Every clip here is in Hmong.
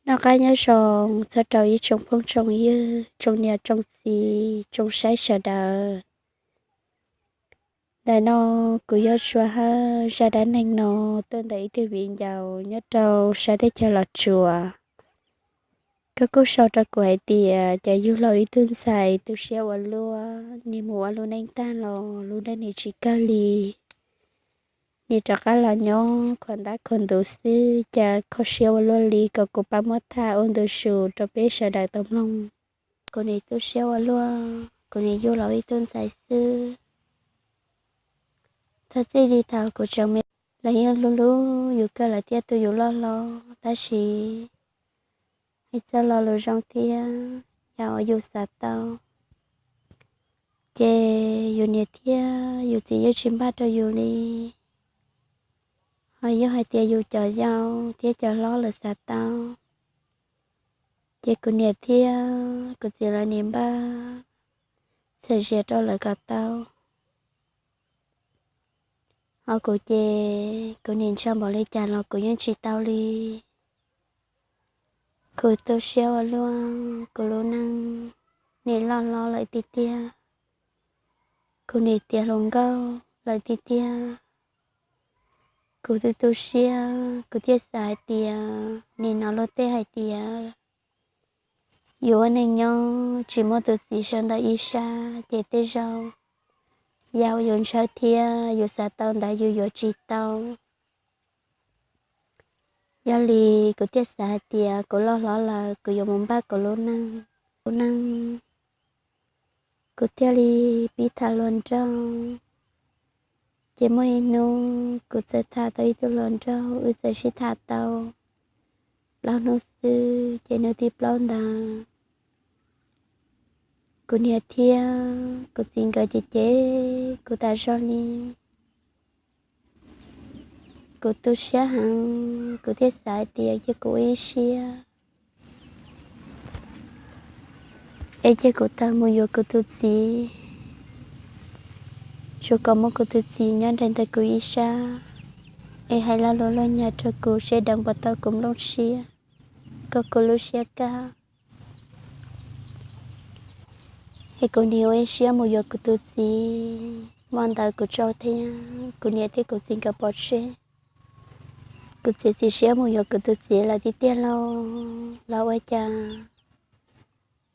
Noj qab nyob zoo txog rau ib tsoom phooj tsoom ywg, tsoom niam tsoom txiv, tsoom saib sawv daws. Ntawm no kuv Yob Tsua Hawj zaj dab neeg no tuaj ntawm ib tug viv ncaus nyob rau sab teb chaws Los Tsuas. Koj kuj sau rau kuv hais tias cov yug laus ib tug ntxhais tu siab ua luaj, nim mus ua lub neej tag los lub neej nim tsis kawg li. Nim rov qab los nyob khuam ntab khuam ntuv xwb, cas kho siab ua luaj li, kom kuv pab muab tham ua ntu zus rau peb sawv daws tau mloog. Kuv nim tu siab ua luaj, kuv nim yug laus ib tug ntxhais xwb. Thaum txij li thaum kuv tseem me, lawv yeej hlub hlub yus kawg, lawv thiaj tu yus loj hlob, tab sis hais txog lo lus zoo thiab yam uas yus xav tau, ces yus niam thiab yus txiv yeej tsis npaj rau yus li. Ho yog hais tias yus cov yau thiab cov hlob lawv xav tau, ces kuv niam thiab kuv txiv lawv nim npaj txhawm zias rau lawv kom tau. Ho kuv ces kuv nim ntshaw npaum li cas los kuv yeej tsis tau li. Kuv tu siab ua luaj, kuv lub neej nim loj hlob lawm tiag tiag, kuv nim tiav hluas nkauj lawm tiag tiag. Kuv tu tu siab, kuv thiaj xav hais tias nim no luag tej hais tias yus ua neej nyob tsis muaj tus txiv sawv ntawm ib sab ces tej zaum yam uas yus ntshaw thiab yus xav tau ntawd yus yuav tsis tau. Yog li kuv thiaj xav hais tias kuv loj hlob lawm kuv yuav mus npaj kuv lub neej, lub neej. Kuv thiaj li pib tham hluas nraug. Ces muaj ib hnub kuv txawm tham tau ib tug hluas nraug, wb txawm sib tham tau plaub hnub xwb ces hnub thib plaub ntawd kuv niam thiab kuv txiv nkawd cem cem kuv tas zog li. Kuv tu siab heev, kuv thiaj xav hais tias cia kuv ua ib siab es cia kuv tawm mus yuav kuv tus txiv, tsuas kom muaj kuv tus txiv nyob nraim ntawm kuv ib sab, es hais lo lus luag nyag rau kuv seb deev puas tau kuv nplooj siab, kom kuv lub siab kaj. Es kuv nim ua ib siab mus yuav kuv tus txiv, hmo ntawd kuv tso thiab kuv niam thiab kuv txiv nkawd pov tseg. Kuv txiav txim siab mus yuav kuv tus txiv lawm tiag tiag lauj, los ua cas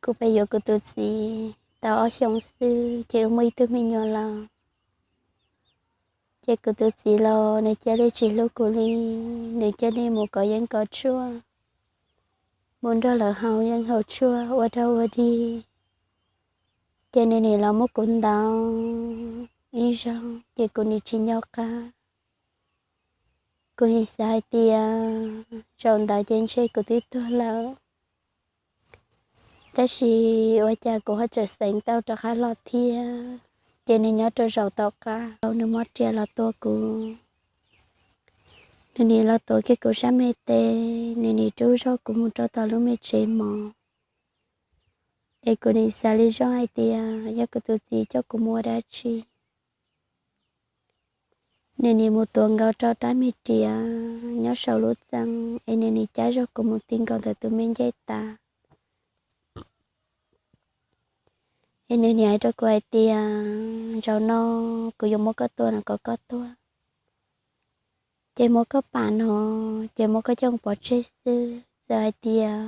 kuv pheej yuav kuv tus txiv tau ob xyoos xwb ces wb muaj ib tug me nyuam lawm. Ces kuv tus txiv los nws cia li tsis hlub kuv li, nws cia li mus kov yeeb kov tshuaj, mus nrog lawv haus yeeb haus tshuaj ua dog ua dig. Ces nws nim los muab kuv ntaus ib zaug ces kuv nim tsis nco qab. Kuv nim xav hais tias zaum ntawd ces ntshe kuv twb tuag lawm, tab sis ua cas kuv ho tseem xeev tau rov qab los thiab. Ces nws nyob rau zaum tom qab nws muab riam los tua kuv. Nws nim los tuav kiag kuv sab me tes, nws nim rub zog kuv mus rau tom lub me tsev mov. Es kuv nim xav li zog hais tias yog kuv tus txiv coj kuv mus ua dab tsi. Nws nim mus tuav nkaus rau rab me riam nyob saum lub txee, es nws nim cab zog kuv mus ti nkaus ntawm tus me ncej tas. Es nws nim hais rau kuv hais tias zaum no kuv yuav muab koj tua no kom koj tuag, ces muab koj pam no, ces muab koj coj mus pov tseg xwb. Txawm hais tias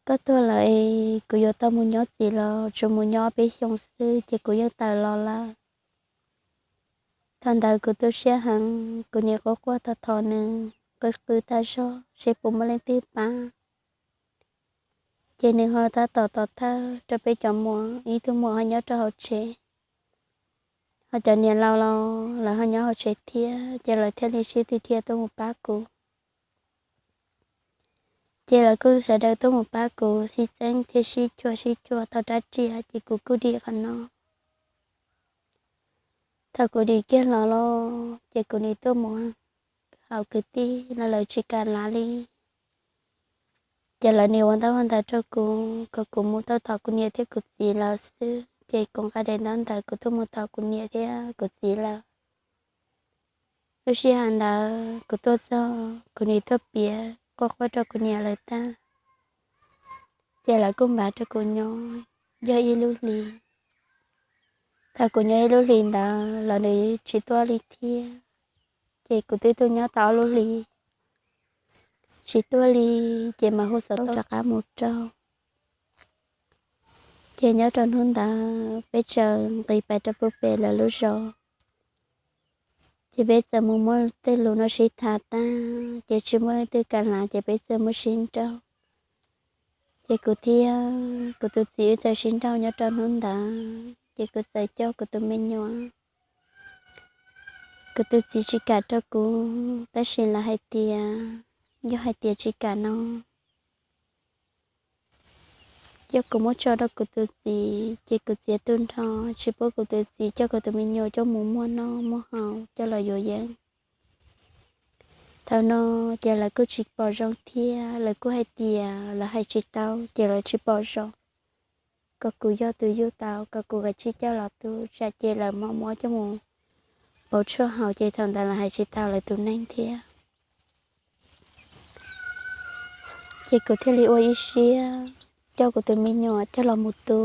koj tuag lawm es kuv yuav tau mus nyob txim los tsuas mus nyob ob peb xyoos xwb ces kuv yeej tawm los lawm. Thaum ntawd kuv tu siab heev, kuv nim quaj quaj thov thov nws, qw qw tag zog seb puas muaj leej twg pab. Ces nws ho tab tom tos thawj rau peb cov muam, ib tug muam ho nyob rau hauv tsev, ho cov niam laus los lawv ho nyob hauv tsev thiab, ces lawv thiaj li sib tw dhia tuaj mus pab kuv. Ces lawv kuj sawv daws tuaj mus pab kuv sib txeeb thiab sib cuag sib cuag tau rab riam, ces kuv kuj dim qhov no. Thaum kuv dim kiag los los ces kuv nim tuaj mus hauv kwv tij los lawv tsis kam lav li. Ces lawv nim ua ntaub ua ntawv rau kuv kom kuv mus tau tom kuv niam thiab kuv txiv lawv xwb, ces kuv nqa daim ntaub ntawv kuv tuaj mus tom kuv niam thiab kuv txiv lawv. Lub sij hawm ntawd kuv tuaj txog kuv nim tuaj piav quaj quaj rau kuv niam lawv tag, ces lawv kuj npaj rau kuv nyob yog ib lub hli. Thaum kuv nyob ib lub hli ntawd los nws tsis tuaj li thiab, ces kuv twb tuaj nyob tau ob lub hli tsis tuaj li, ces mas hu xov tooj rov qab mus rau. Ces nyob rau hnub ntawd peb txawm nqis pais rau puag pem lawv lub zos, ces peb txawm mus muab tej lus no sib tham tag, ces tsis muaj leej twg kam hnav, ces peb txawm muab sib nrauj. Ces kuv thiab kuv tus txiv wb txawm sib nrauj nyob rau hnub ntawd, ces kuv txawm coj kuv tus me nyuam. Kuv tus txiv tsis kam rau kuv, tab sis lawv hais tias, yog hais tias tsis kam no, yog kuv muab tso rau kuv tus txiv, ces kuv txiav tu nrho, tsis pub kuv tus txiv coj kuv tus me nyuam coj mus muag noj muag haus coj los yuav yeeb. Thaum no ces lawv kuj tsis pom zoo thiab, lawv kuj hais tias lawv hais tsis tau, ces lawv tsis pom zoo, kom kuv yog tus yug tau, kom kuv kav tsij coj los tu, tsam ces lawv mam muab coj mus pauv tshuaj haus, ces thaum ntawd lawv hais tsis tau lawv tus neeg thiab. Ces kuv thiaj li ua ib siab coj kuv tus me nyuam coj los mus tu.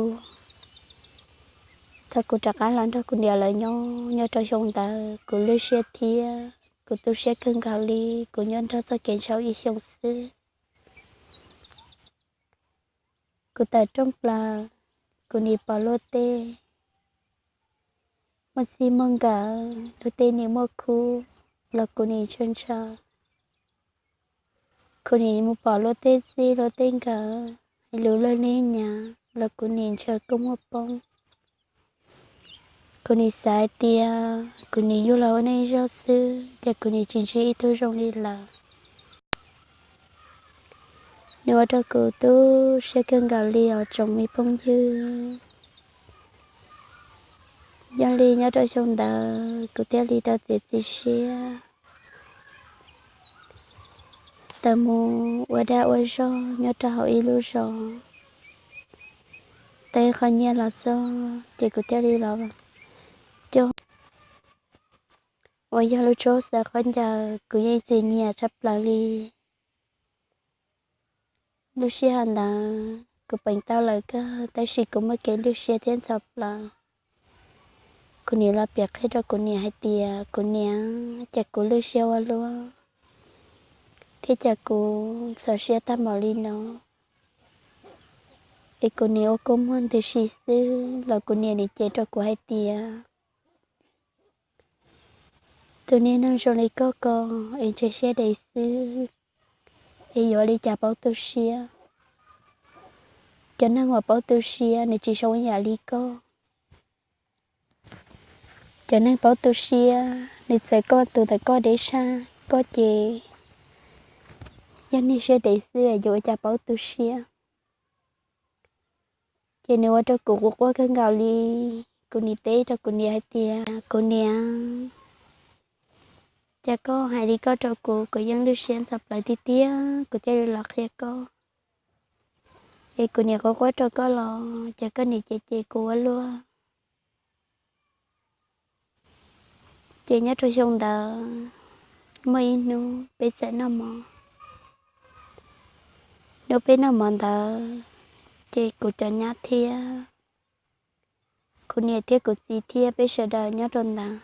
Thaum kuv rov qab los nrog kuv niam lawv nyob, nyob rau xyoo ntawd kuv lwj siab thiab kuv tu siab kawg nkaus li, kuv nyob nrog txoj kev ntshauv ib xyoos xwb. Kuv tawm rooj plaws, kuv nim pom luaj teb muaj txij muaj nkawm, luaj teb nim muaj khub los kuv nim ntshaw ntshaw. Kuv nim mus pom luaj teb txij luaj teb nkawm, hais lus laj li nyav los kuv nim ntshaw kua muag poob. Kuv nim xav hais tias kuv nim yug los ua neej zog xwb, ces kuv nim tsis ntsib ib tug zoo li lawm. Nws ua rau kuv tu siab kawg nkaus li os tsoom me phooj ywg. Yog li nyob rau xyoo ntawd kuv thiaj li tau txiav txim siab tawm mus ua dag ua zog nyob rau hauv ib lub zos. Tau ib qho nyiaj los txog ces kuv thiaj li los coj, uas yog lub tsheb xaws khaub ncaws, kuv yeej txom nyem tshaj plaws li. Lub sij hawm ntawd kuv peem tau lawm kawg, tab sis kuv muaj kev lwj siab thiab ntxhov plawv. Kuv nim los piav qhia rau kuv niam hais tias, kuv niam, cas kuv lwj siab ua luaj thiab cas kuv ntxhov siab tag npaum li no. Es kuv nim ua kua muag ntws si xwb los kuv niam nim cem rau kuv hais tias, tus niag neeg zoo li koj ko es ntshe siab dev xwb, es yuav li cas paub tu siab. Cov neeg uas paub tu siab nws tsis zoo ib yam li koj. Cov neeg paub tu siab nws txawm koj tus ntawm koj deb sab koj ces yog niag siab dev xwb, yuav ua cas paub tu siab. Ces nws ua rau kuv quaj quaj kawg nkaus li. Kuv nim teb rau kuv niam hais tias, kuv niam, cas koj hais li koj rau kuv, kuv yeej lwj siab ntxhov plawv tiag tiag, kuv thiaj li los qhia koj. Es kuv nim quaj quaj rau koj los cas koj nim cem cem kuv ua luaj. Ces nyob rau xyoo ntawd muaj ib hnub peb txawm noj mov. Hnub peb noj mov ntawd ces kuv cov nyab thiab kuv niam thiab kuv txiv thiab peb sawv daws nyob rau ntawd.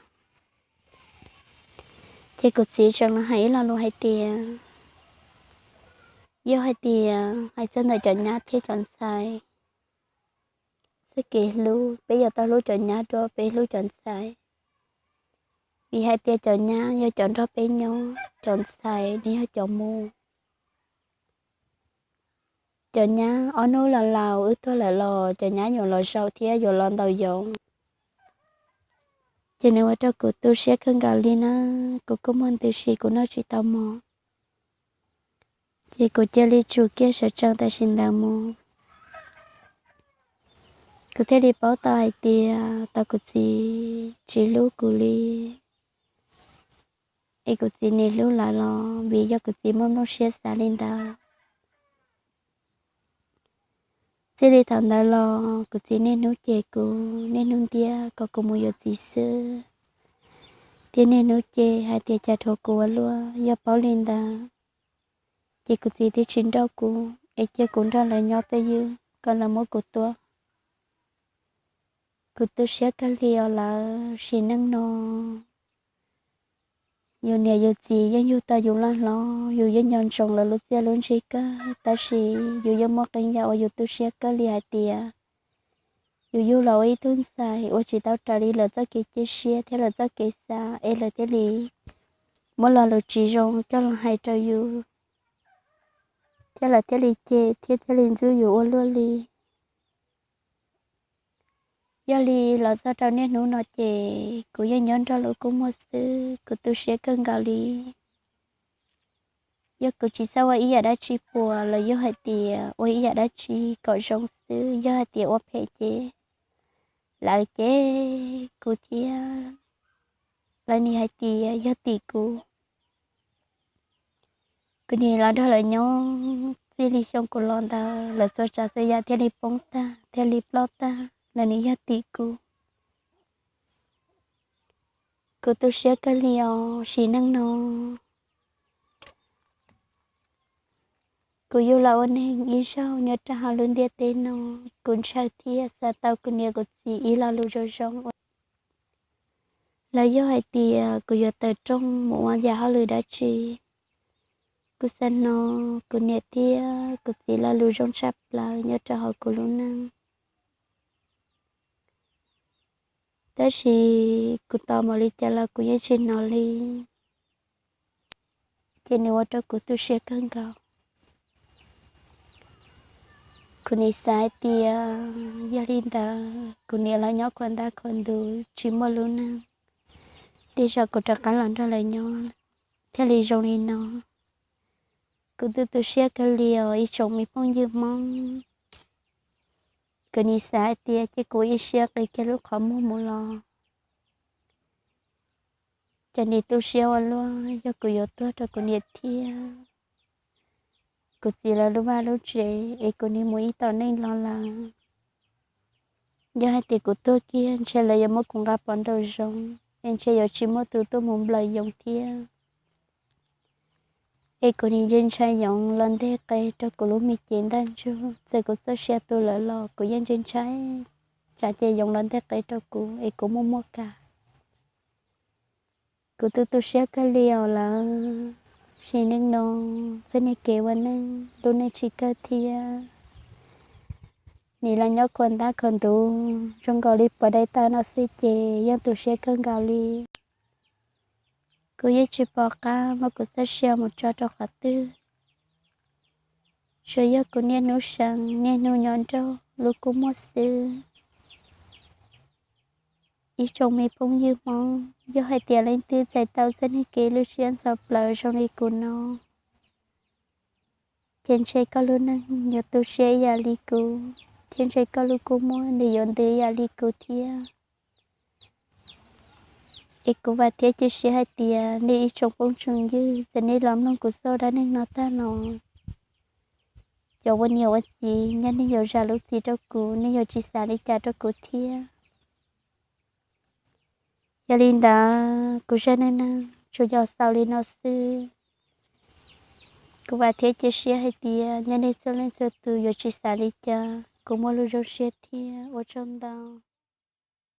Ces kuv txiv tseem los hais ib lo lus hais tias, yog hais tias hais txog ntawm cov nyab thiab cov ntxhais, txoj kev hlub, peb yuav tau hlub cov nyab dua peb hlub cov ntxhais. Vim hais tias cov nyab yog cov nrog peb nyob, cov ntxhais nws yog cov mus. Cov nyab ob hnub los laus wb tuag lawm los cov nyab yuav los zaum thiab yuav los ntaus yoov. Ces nws ua rau kuv tu siab kawg nkaus li na, kuv kua muag ntws si kuv noj tsis tau mov. Ces kuv cia li tsum kiag sawv tsees tam sim ntawd mus. Kuv thiaj li paub tau hais tias tau kuv txiv tsis hlub kuv li. Es kuv txiv nim hlub lawv los vim yog kuv txiv muaj nplooj siab xav li ntawd. Txij li thaum ntawd los kuv txiv niaj hnub cem kuv, niaj hnub ntiab kom kuv mus yuav txiv xwb, thiab niaj hnub cem hais tias cas rhuav kuv ua luaj. Yog paub li ntawd, ces kuv txiv twb tsis nrauj kuv es cia kuv nrog lawv nyob twj ywm kom lawv muab kuv tua. Kuv tu siab kawg li os lawv, sim neej no yus niam yus txiv yeej yug tau yus loj hlob, yus yeej nco ntsoov lawv lub txiaj lub ntsig kawg, tab sis yus yeej muaj qee yam uas yus tu siab kawg li hais tias yus yug los ua ib tug ntxhais ua tsis tau raws li lawv txoj kev cia siab thiab lawv txoj kev xav es lawv thiaj li muab lo lus tsis zoo coj los hais rau yus, thiab lawv thiaj li cem thiab thiaj li ntxub yus ua luaj li. Yog li los txog rau niaj hnub no ces kuv yeej nyob nrog lub kua muag xwb, kuv tu siab kawg nkaus li. Yog kuv tsis txhob ua ib yam dab tsi puas los yog hais tias ua ib yam dab tsi kom zoo xwb, yog hais tias ua phem ces lawv cem kuv thiab lawv nim hais tias yog tim kuv. Kuv nim los nrog lawv nyob txij li xyoo kuv los ntawd lawv txhua tsav txhua yam thiaj li poob tag thiaj li ploj tag, lawv nim yog tim kuv. Kuv tu siab kawg li os, sim neej no kuv yug los ua neeg ib zaug nyob rau hauv lub ntiaj teb no, kuv ntshaw thiab xav tau kuv niam kuv txiv ib lo lus zoo zoo ua. Lawv yog hais tias kuv yuav tawm rooj mus ua yam hauj lwm dab tsi, kuv xav hnov kuv niam thiab kuv txiv lo lus zoo tshaj plaws nyob rau hauv kuv lub neej. Tab sis kuv tos npaum li cas los kuv yeej tsis hnov li, ces nws ua rau kuv tu siab kawg nkaus. Kuv nim xav hais tias yog li ntawd kuv niam lawv nyob khuam ntab khuam ntuv tsis muaj lub neej, tej zaum kuv rov qab los nrog lawv nyob thiaj li zoo li no. Kuv tu tu siab kawg li os ib tsoom me phooj ywg Hmoob. Kuv nim xav hais tias cia kuv ib siab qi kiag lub qhov muag mus los, ces nim tu siab ua luaj yog kuv yuav tuag rau kuv niam thiab kuv txiv lawv lub vaj lub tsev es kuv nim mus ib tom neej los lawm. Yog hais tias kuv tuag kiag ntshe lawv yuav muab kuv nqa pov nraum zoov es ntshe yuav tsis muaj tus tuaj mus nplawm yoov thiab. Es kuv nim ntshai ntshai yoov los nteg qe rau kuv lub me cev ntaj ntsug, txawm kuv txoj sia tu lawm los kuv yeej ntshai ntshai tsam ces yoov los nteg qe rau kuv es kuv muaj muaj kas. Kuv tu tu siab kawg li os lawv, sim neej no txoj niag kev ua neej lub neej tsis kawg thiab. Nim los nyob khuam ntab khuam ntuv zoo nkaus li puas dai tawg no xwb ces yeej tu siab kawg nkaus li. Kuv yeej tsis pom qab muab kuv txoj sia mus tso rau qhov twg, tsuas yog kuv niaj hnub seev niaj hnub nyob nrog lub kua muag xwb. Ib tsoom me phooj ywg Hmoob, yog hais tias leej twg txais tau txoj niag kev lub siab ntxhov plawv zoo li kuv no, ces ntshe koj lub neej yuav tu siab ib yam li kuv, thiab ntshe koj lub kua muag nws yuav ntws ib yam li kuv thiab. Es kuv vam thiab cia siab hais tias nej ib tsoom phooj tsoom ywg txawm nej los mloog kuv txoj dab neeg no tag los, cov ua niam ua txiv nyob nej yuav zam lub txim rau kuv, nej yuav tsis xav li cas rau kuv thiab. Yog li ntawd kuv zaj neej neeg tsuas yog xaus li no xwb. Kuv vam thiab cia siab hais tias nyob nej txhua leej txhua tus yuav tsis xav li cas, kuv muaj lub zoo siab thiab ua tsaug ntau.